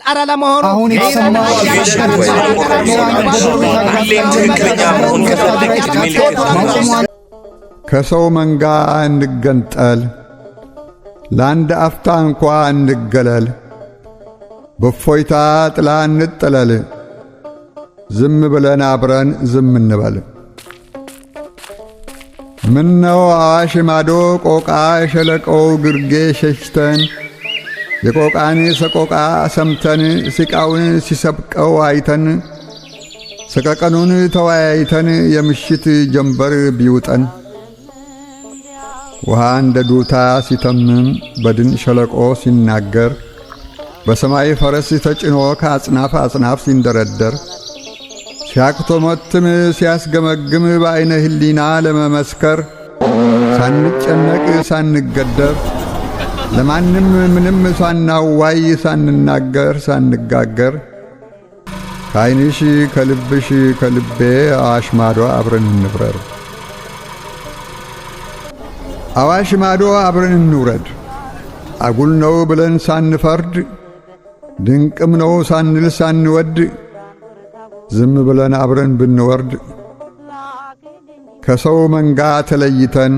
ኧረ ለመሆኑ አሁን የኢራን የተሰማው ሀያል አስደንጋጭ ሀገራት ኢራን በጎረቤት ሀገራት ሁሌም ትክክለኛ መሆን ከፈለግ እድሜ ልክ ማቆሟን ከሰው መንጋ እንገንጠል፣ ለአንድ አፍታ እንኳ እንገለል፣ በእፎይታ ጥላ እንጠለል፣ ዝም ብለን አብረን ዝም እንበል። ምነው አዋሽ ማዶ ቆቃ ሸለቆው ግርጌ ሸሽተን የቆቃን ሰቆቃ ሰምተን ሲቃውን ሲሰብቀው አይተን ሰቀቀኑን ተወያይተን የምሽት ጀንበር ቢውጠን ውሃ እንደ ዱታ ሲተምም በድን ሸለቆ ሲናገር በሰማይ ፈረስ ተጭኖ ከአጽናፍ አጽናፍ ሲንደረደር ሲያክቶመትም ሲያስገመግም በዐይነ ሕሊና ለመመስከር ሳንጨነቅ ሳንገደብ ለማንም ምንም ሳናዋይ ሳንናገር ሳንጋገር ከዐይንሽ ከልብሽ ከልቤ አዋሽ ማዶ አብረን እንብረር። አዋሽ ማዶ አብረን እንውረድ። አጉል ነው ብለን ሳንፈርድ፣ ድንቅም ነው ሳንል ሳንወድ፣ ዝም ብለን አብረን ብንወርድ ከሰው መንጋ ተለይተን